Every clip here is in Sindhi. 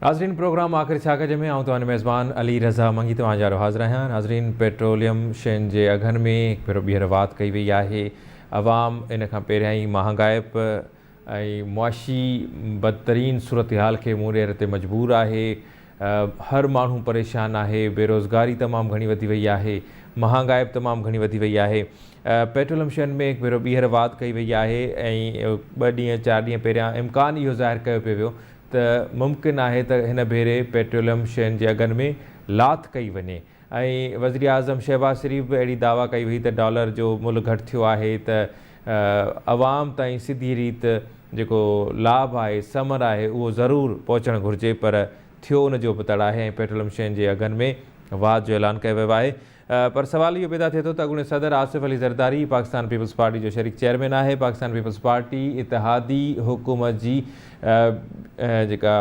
ناظرين پروگرام آخر ڇا ڪجي ۾ آئون توهان جو ميزبان علي رضا منگي توهان جي آڏو حاضر آهيان. ناظرين پيٽروليم شين جي اگهن ۾ هڪ ڀيرو ٻيهر واڌ ڪئي وئي آهي. عوام ان کان پهريان ئي مهانگائپ ۽ معاشي بدترين صورتحال کي منهن ڏيڻ تي مجبور آهي. هر ماڻهو پريشان آهي، بيروزگاري تمام گهڻي وڌي وئي آهي، مهانگائپ تمام گهڻي وڌي وئي آهي. پيٽروليم شين ۾ هڪ ڀيرو ٻيهر واڌ ڪئي وئي آهي ۽ ٻه ڏينهن چار ڏينهن پهريان امڪان اهو ظاهر ڪيو پيو ويو ته ممڪن آهي ته هن ڀيري پيٽروليم شين جي اگهن ۾ لاٿ ڪئي وڃي ۽ وزيراعظم شهباز شريف به اهڙي دعويٰ ڪئي هئي ته ڊالر جو ملهه گهٽ ٿيو آهي ته عوام تائين سڌي ريت جيڪو لاڀ آهي ثمر آهي اهو ضرور پهچڻ گهرجي پر ٿيو ان جو ابتڙ آهي ۽ پيٽروليم شين جي اگهن ۾ واڌ جو اعلان ڪيو ويو آهي پر سوال اهو پيدا ٿئي ٿو ته اڳوڻي صدر آصف علي زرداري پاڪستان پيپلز پارٽي جو شريڪ چيئرمين آهي، پاڪستان پيپلز پارٽي اتحادي حڪومت جي جيڪا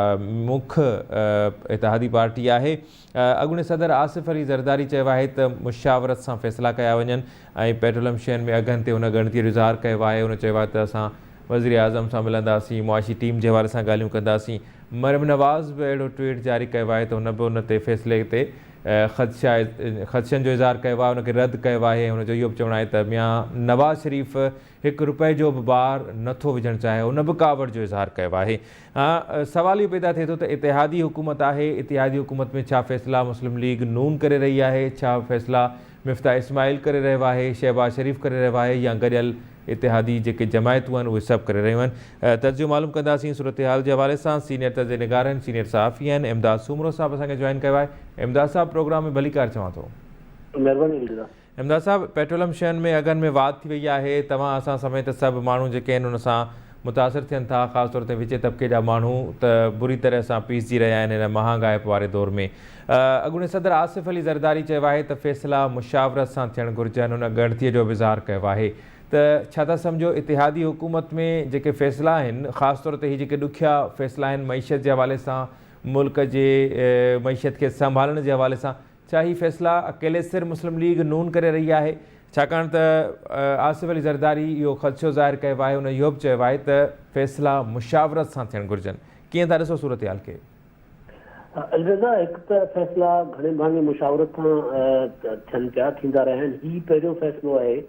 مک اتحادي پارٽي آهي. اڳوڻي صدر آصف علي زرداري چيو آهي ته مشاورت سان فيصلا ڪيا وڃن ۽ پيٽروليم شين ۾ اگهن تي هن ڳڻتي جو اظهار ڪيو آهي. هن چيو آهي ته اسان وزيراعظم سان ملنداسين، معاشي ٽيم جي حوالي سان ڳالهيون ڪنداسين. مريم نواز به اهڙو ٽوئيٽ جاري ڪيو آهي ته هن به ان تي فيصلي تي خدشا خدشن جو اظهار ڪيو آهي ان کي رد ڪيو آهي ۽ هن جو اهو به چوڻ آهي ته ميان نواز شريف هڪ رپئي جو به بار نه ٿو وجهڻ چاهي هن به ڪاوڙ جو اظهار ڪيو آهي سوال اهو پيدا ٿئي ٿو ته اتحادي حڪومت آهي اتحادي حڪومت ۾ ڇا فيصلا مسلم ليگ نون ڪري رهي آهي ڇا فيصلا مفتاح اسماعيل ڪري رهيو آهي شهباز شريف ڪري رهيو آهي يا گڏيل اتحادي جيڪي جماعتون آهن اهي سڀ ڪري رهيون آهن. تجزيو معلوم ڪنداسين صورتحال جي حوالي سان سينيئر تجزيي نگار آهن سينيئر صحافي آهن امداد سومرو صاحب اسان کي جوائن ڪيو آهي امداد صاحب پروگرام ۾ ڀليڪار چوان ٿو. مهرباني علي رضا. امداد صاحب پيٽروليم شين ۾ اگهن ۾ واڌ ٿي وئي آهي توهان اسان سميت سڀ ماڻهو جيڪي آهن ان سان متاثر ٿين ٿا خاص طور تي وچين طبقي جا ماڻهو ته بري طرح سان پيسجي رهيا آهن هن مهانگائپ واري دور ۾ اڳوڻي صدر آصف علي زرداري چيو آهي ته فيصلا مشاورت سان ٿيڻ گهرجن، هن ڳڻتي جو به اظهار ڪيو آهي ته ڇا ٿا سمجهو اتحادي حڪومت ۾ جيڪي فيصلا آهن خاص طور تي هي جيڪي ڏکيا فيصلا آهن معيشت جي حوالي سان ملڪ جي معيشت کي سنڀالڻ جي حوالي سان ڇا هي فيصلا اڪيلي سر مسلم ليگ نون ڪري رهي آهي ڇاڪاڻ ته آصف علي زرداري اهو خدشو ظاهر ڪيو آهي هن اهو به چيو آهي ته فيصلا مشاورت سان ٿيڻ گهرجن ڪيئن ٿا ڏسو صورتحال کي؟ الرضا، هڪ ته فيصلا گهڻي ڀاڱي مشاورت سان ٿين پيا، ٿيندا رهيا آهن. هي پهريون فيصلو آهي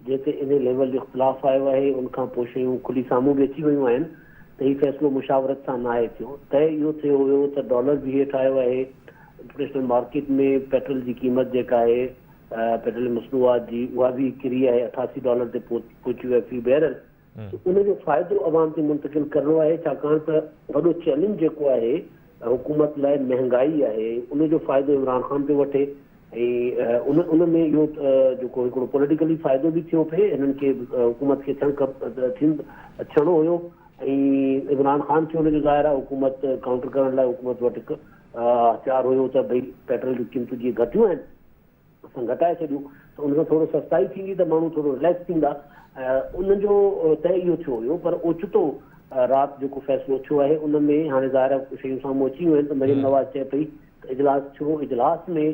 جنهن تي انهي ليول جو اختلاف آيو آهي. ان کان پوء شيون کلي سامهون به اچي ويون آهن ته هي فيصلو مشاورت سان ناهي ٿيو. طئي اهو ٿيو هيو ته ڊالر به هيٺ آيو آهي، انٽرنيشنل مارڪيٽ ۾ پيٽرول جي قيمت جيڪا آهي پيٽروليم مصنوعات جي اها به ڪري آهي، 88 ڊالر تي پهچي ويو آهي في بيرل. ته ان جو فائدو عوام تي منتقل ڪرڻو آهي ڇاڪاڻ ته وڏو چئلينج جيڪو آهي حڪومت لاء مهنگائي آهي ان جو فائدو عمران خان پيو وٺي ۽ ان ان ۾ اهو جيڪو هڪڙو پوليٽيڪلي فائدو به ٿيو پئي هنن کي حڪومت کي ٿيڻ ٿيڻو هيو ۽ عمران خان کي ان جو ظاهر آهي حڪومت ڪائونٽر ڪرڻ لاء حڪومت وٽ هڪ هٿيار هيو ته ڀئي پيٽرول جون قيمتون جيئن گهٽيون آهن اسان گهٽائي ڇڏيون ته ان سان ٿورو سستائي ٿيندي ته ماڻهو ٿورو رليڪس ٿيندا ان جو طئي اهو ٿيو هيو پر اوچتو رات جيڪو فيصلو ٿيو آهي ان ۾ هاڻي ظاهر آهي شيون سامهون اچي ويون آهن ته مريم نواز چئي پئي ته اجلاس ٿيو اجلاس ۾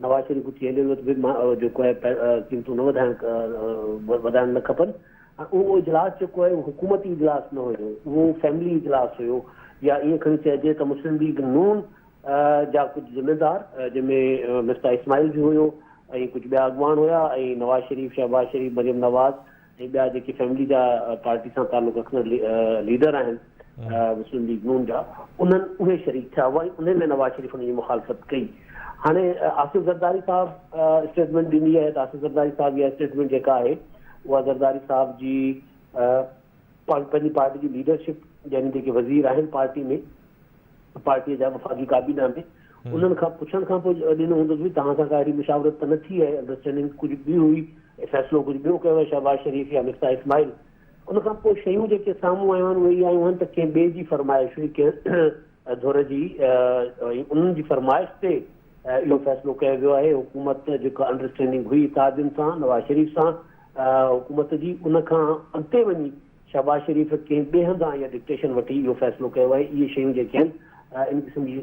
نواز شريف اٿي هليو ويو ته ڀئي جيڪو آهي قيمتون نه وڌائڻ وڌائڻ نه کپن اهو اجلاس جيڪو آهي اهو حڪومتي اجلاس نه هيو اهو فيملي اجلاس هيو يا ائين کڻي چئجي ته مسلم ليگ نون جا ڪجهه ذميدار جنهن ۾ مفتاح اسماعيل به هيو ۽ ڪجهه ٻيا اڳواڻ هيا ۽ نواز شريف، شهباز شريف، مريم نواز ۽ ٻيا جيڪي فيملي جا پارٽي سان تعلق رکندڙ ليڊر آهن مسلم ليگ نون جا انهن اهي شريڪ ٿيا هئا ۽ انهن ۾ نواز شريف انهن جي مخالفت ڪئي. هاڻي آصف زرداري صاحب اسٽيٽمينٽ ڏني آهي ته آصف زرداري صاحب اها اسٽيٽمينٽ جيڪا آهي اها زرداري صاحب جي پنهنجي پارٽي جي ليڊرشپ يعني جيڪي وزير آهن پارٽي ۾ پارٽيء جا وفاقي ڪابينا ۾ انهن کان پڇڻ کان پوء ڏنو هوندو ته توهان سان ڪا اهڙي مشاورت ته نه ٿي آهي، انڊرسٽينڊنگ ڪجهه ٻي هئي ۽ فيصلو ڪجهه ٻيو ڪيو آهي شهباز شريف يا مفتاح اسماعيل. ان کان پوء شيون جيڪي سامهون آيون آهن اهي اهي آيون آهن ته ڪنهن ٻئي جي فرمائش هئي، ڪنهن ڌر جي ۽ انهن جي فرمائش تي اهو فيصلو ڪيو ويو آهي. حڪومت جيڪا انڊرسٽينڊنگ هئي اتحادين سان، نواز شريف سان حڪومت جي ان کان اڳتي وڃي شهباز شريف ڪنهن ٻئي هنڌان اها ڊڪٽيشن وٺي اهو فيصلو ڪيو آهي، اهي شيون جيڪي آهن ان قسم جي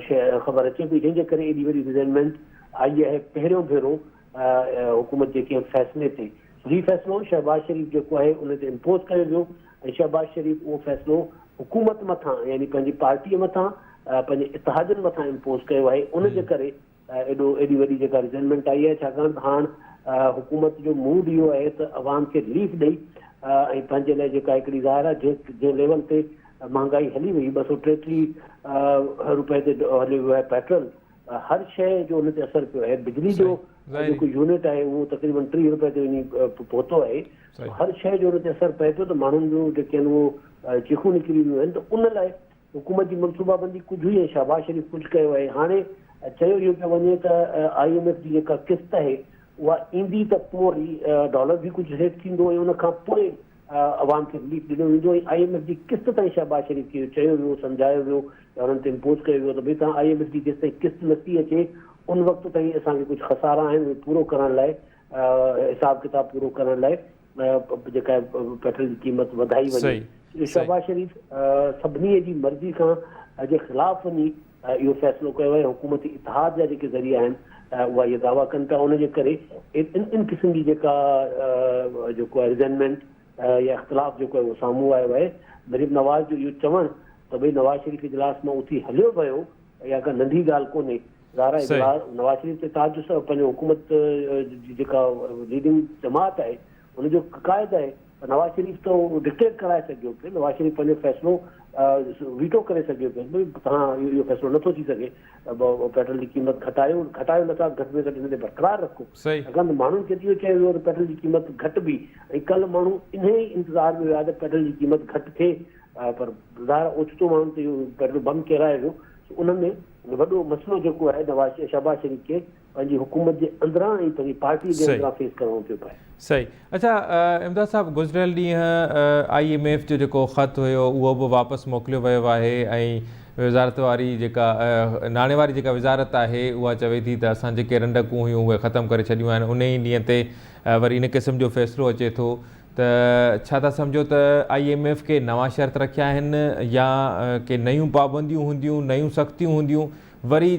شيء خبر اچي پئي جنهن جي ڪري ايڏي وڏي ريزينٽمينٽ آئي آهي پهريون ڀيرو حڪومت جي ڪنهن فيصلي تي هي فيصلو شهباز شريف جيڪو آهي ان تي امپوز ڪيو ويو ۽ شهباز شريف اهو فيصلو حڪومت مٿان يعني پنهنجي پارٽيء مٿان پنهنجي اتحادين مٿان امپوز ڪيو آهي ان جي ڪري ايڏو ايڏي وڏي جيڪا ريزينٽمينٽ آئي آهي ڇاڪاڻ ته هاڻ حڪومت جو موڊ اهو آهي ته عوام کي رليف ڏئي ۽ پنهنجي لاء جيڪا هڪڙي ظاهر آهي جنهن جنهن ليول تي مهانگائي هلي وئي 233 روپئي تي هليو ويو آهي پيٽرول هر شيء جو ان تي اثر پيو آهي بجلي جو جيڪو يونٽ آهي اهو تقريبن 30 روپئي تي وڃي پهتو آهي هر شيء جو ان تي اثر پئي پيو ته ماڻهن جون جيڪي آهن اهو چيخون نڪري ويون آهن ته ان لاء حڪومت جي منصوبابندي ڪجهه هئي ۽ شهباز شريف ڪجهه ڪيو آهي. هاڻي چيو اهو پيو وڃي ته I M F جي جيڪا قسط آهي اها ايندي ته پوء وري ڊالر به ڪجهه هيٺ ٿيندو ۽ ان کان پوء عوام کي رليف ڏنو ويندو ۽ I M F جي قسط تائين شهباز شريف کي اهو چيو ويو، سمجهايو ويو يا انهن تي امپوز ڪيو ويو ته ڀئي توهان I M F جي جيستائين قسط نٿي اچي ان وقت تائين اسان کي ڪجهه خسارا آهن اهي پورو ڪرڻ لاء حساب ڪتاب پورو ڪرڻ لاء جيڪا پيٽرول جي قيمت وڌائي وڃي. شهباز شريف سڀني جي مرضي کان جي خلاف وڃي اهو فيصلو ڪيو آهي. حڪومتي اتحاد جا جيڪي ذريعا آهن اها اهي دعويٰ ڪن پيا ان جي ڪري ان قسم جي جيڪا جيڪو آهي ريزينمينٽ يا اختلاف جيڪو آهي اهو سامهون آيو آهي. مريم نواز جو اهو چوڻ ته ڀئي نواز شريف اجلاس مان اٿي هليو ويو اها ڪا ننڍي ڳالهه ڪونهي. ظاهر آهي نواز شريف ته اتحاد جو پنهنجو حڪومت جي جيڪا ليڊنگ جماعت آهي ان جو قائد آهي پر نواز شريف ته ڊڪٽيٽ ڪرائي سگهيو پئي نواز شريف پنهنجو فيصلو ويٽو ڪري سگهيو پئي ڀئي توهان اهو فيصلو نٿو ٿي سگهي پيٽرول جي قيمت گهٽايو گهٽايو نٿا گهٽ ۾ گهٽ ان تي برقرار رکو ڇاڪاڻ ته ماڻهن کي ته اهو چيو ويو ته پيٽرول جي قيمت گهٽبي ۽ ڪلهه ماڻهو انهي انتظار ۾ ويا ته پيٽرول جي قيمت گهٽ ٿئي پر ظاهر اوچتو ماڻهن تي اهو پيٽرول بم ڪيرايو ويو ان ۾ وڏو مسئلو جيڪو آهي نواز شهباز شريف کي پنهنجي حڪومت جي اندران ۽ پنهنجي پارٽي جي اندران فيس ڪرڻو پيو پئي. صحيح اڇا امداد صاحب گذريل ڏينهن I M F جو جيڪو خط هيو اهو به واپس موڪليو ويو آهي ۽ وزارت واري جيڪا ناڻي واري جيڪا وزارت آهي اها چوي ٿي ته اسان جيڪي رنڊڪون هيون اهي ختم ڪري ڇڏيون آهن انهي ئي ڏينهن تي وري ان قسم جو فيصلو اچي ٿو ته ڇا ٿا سمجهو ته I M F ڪي نوان شرط رکيا آهن يا ڪي نيون پابنديون هونديون نيون سختيون هونديون وري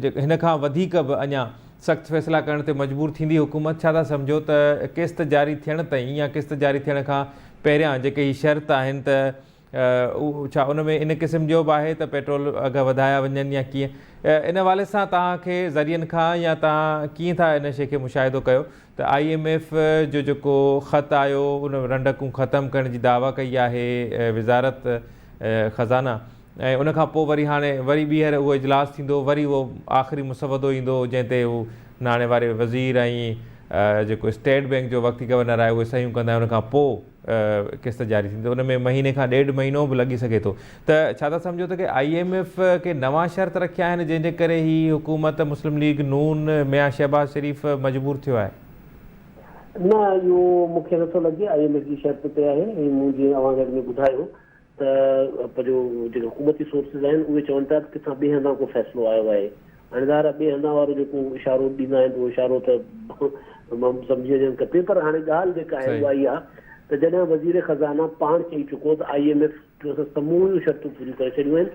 هن کان وڌيڪ به اڃا سخت فيصلا ڪرڻ تي مجبور ٿيندي حڪومت ڇا ٿا سمجهو ته قسط جاري ٿيڻ تائين يا قسط جاري ٿيڻ کان پهريان جيڪي هي شرط آهن ته ڇا ان ۾ ان قسم جو به آهي ته پيٽرول اگهه وڌايا وڃن يا ڪيئن ان حوالي سان توهان کي ذريعن کان يا توهان ڪيئن ٿا ان شي کي مشاهدو ڪيو ته I M F جو جيڪو خط آيو ان رنڊڪون ختم ڪرڻ جي دعويٰ ڪئي آهي وزارت خزانه ۽ ان کان پوء وري هاڻي وري ٻيهر اهو اجلاس ٿيندو وري اهو آخري مسودو ايندو جنهن تي هو ناڻي واري وزير ۽ جيڪو اسٽيٽ بينڪ جو وقتي گورنر آهي اهي صحيحون ڪندا ۽ ان کان پوء قسط جاري ٿيندي ان ۾ مهيني کان ڏيڍ مهينو به لڳي سگهي ٿو ته ڇا ٿا سمجهو ته ڪي I M F ڪي نوان شرط رکيا آهن جنهن جي ڪري هي حڪومت مسلم ليگ نون ميان شهباز شريف مجبور ٿيو آهي. نه اهو مون کي نٿو لڳي I M F جي شرط تي آهي ۽ مون جيئن اوهان کي اڳ ۾ ٻڌايو ته پنهنجو جيڪي حڪومتي سورسز آهن اهي چون پيا ته ڪٿان ٻئي هنڌان ڪو فيصلو آيو آهي. هاڻي ظاهر آهي ٻئي هنڌان وارو جيڪو اشارو ڏيندا آهن ته اهو اشارو ته سمجهي وڃڻ کپي پر هاڻي ڳالهه جيڪا آهي اها اها ته جڏهن وزير خزانه پاڻ چئي چڪو ته I M F جون اسان سموريون شرطون پوريون ڪري ڇڏيون آهن،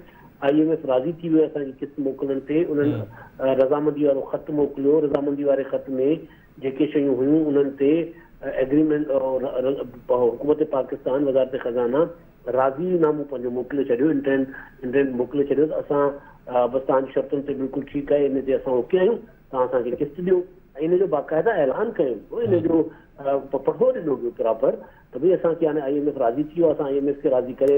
I M F راضي ٿي ويو اسان کي قسط موڪلڻ تي، انهن رضامندي وارو خط موڪليو، رضامندي واري خط ۾ جيڪي شيون هيون انهن تي ايگريمينٽ حڪومت پاڪستان وزارت خزانه راضي نامو پنهنجو موڪلي ڇڏيو انٽينٽ انٽينٽ موڪلي ڇڏيو ته اسان بس توهان جي شرطن تي بلڪل ٺيڪ آهي ان تي اسان اوڪي آهيون توهان اسان کي قسط ڏيو ۽ ان جو باقاعده اعلان ڪيو ويو ان جو پڙهو ڏنو ويو پراپر ته ڀئي اسان کي هاڻي I M F راضي ٿي ويو اسان I M F کي راضي ڪري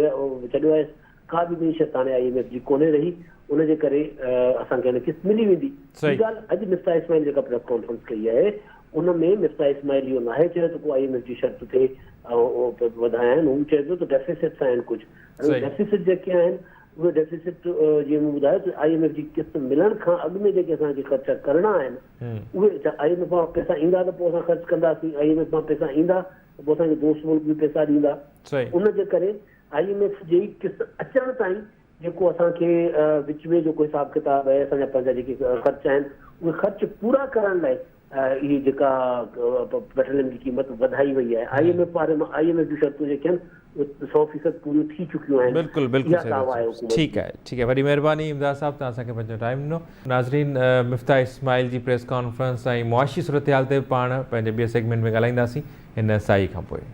ڇڏيو آهي ڪا به نئين شرط هاڻي I M F جي ڪونهي رهي، ان جي ڪري اسان کي هاڻي قسط ملي ويندي. ٻي ڳالهه اڄ مفتاح اسماعيل جيڪا پريس ڪانفرنس ڪئي آهي ان ۾ مفتاح اسماعيل اهو ناهي چيو ته ڪو I M F جي شرط تي وڌايا آهن، هو چئي پيو ته ڊيفيسٽس آهن ڪجهه، هاڻي ڊيفيسٽ جيڪي آهن اهي ڊيفيسٽ جيئن مون ٻڌايو ته I M F جي قسط ملڻ کان اڳ ۾ جيڪي اسان کي خرچا ڪرڻا آهن اهي I M F مان پئسا ايندا ته پوء اسان خرچ ڪنداسين، I M F مان پئسا ايندا ته پوء اسان کي دوست ملڪ به پئسا ڏيندا، ان جي ڪري I M F جي قسط اچڻ تائين جيڪو اسان کي وچ ۾ جيڪو حساب ڪتاب آهي اسان جا پنهنجا جيڪي خرچ آهن اهي خرچ پورا ڪرڻ لاء اهي جيڪا پيٽروليم جي قيمت وڌائي وئي آهي I M F واري I M F جون شرطون جيڪي آهن اهي 100% پوريون ٿي چڪيون آهن بلڪل بلڪل اها دعويٰ آهي حڪومت ٺيڪ آهي ٺيڪ آهي وڏي مهرباني امداد صاحب توهان اسان کي پنهنجو ٽائيم ڏنو. ناظرين مفتاح اسماعيل جي پريس ڪانفرنس ۽ معاشي صورتحال تي به پاڻ پنهنجي ٻئي سيگمينٽ ۾ ڳالهائينداسين هن ساهي کان پوء.